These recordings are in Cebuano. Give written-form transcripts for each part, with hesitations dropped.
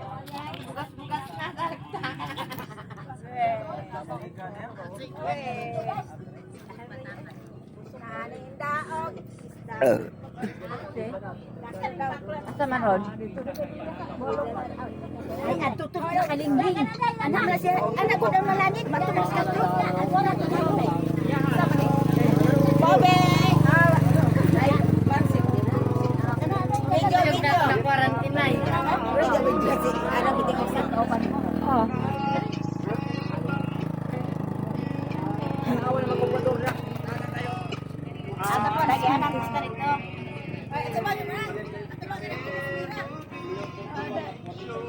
Bugas-bugas na sarta. Asa man, Rod? Ay, natutulog na kalingling. Anak na siya. Anak ko daw malanit. Matulog sa tulog na. Ano na tulog? Bobe! Video, video. Na-quarantine na eh. Video, video. Ano, bitin ko sa Oh. Ano po, lagi anak gusto rito.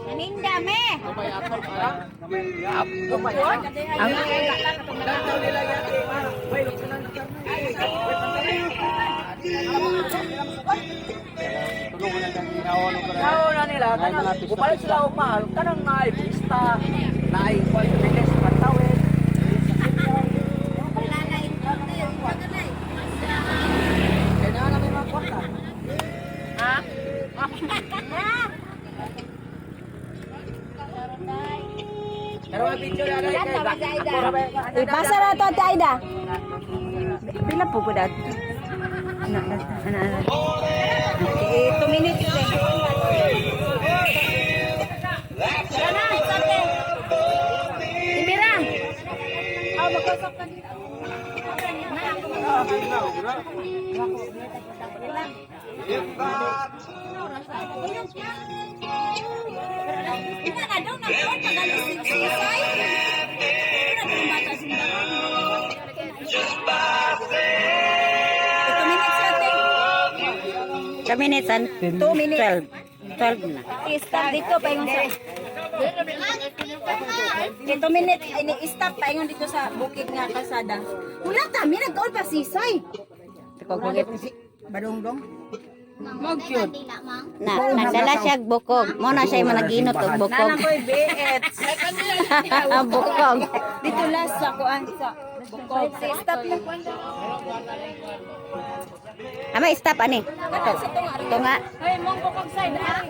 Naninda, me. Ang Nauna nila, kanang upalit sila og mahal, kanang naay pista, naay kwan bilis pantawid. Kaya na may mga kwarta. Pero ang video na lang kay Ipasa na to, Ate Aida. Pila po ko dat? Ana, ana, ana, ana. Eh, 2 minutes eh. Timira. Ina na daw, nagkaroon pag-alisig sisay. Ina na bata simbahan. 2 minutes natin. 2 minutes and 2 minutes. 12. 12 na. I-stop dito, paingon sa... Eh, 2 minutes, ini-stop, paingon dito sa bukid nga kalsada. Wala ta, mi nagkaon pa sisay. Tukog. Na, nagdala siya og bukog. Mo na siya yung naginot og bukog. Koy, BH. Bukog. Dito last sa kuan sa bukod. Stop na. Ama stop ani. Ito. Ito nga. Hoy, mong bukog side. Ay,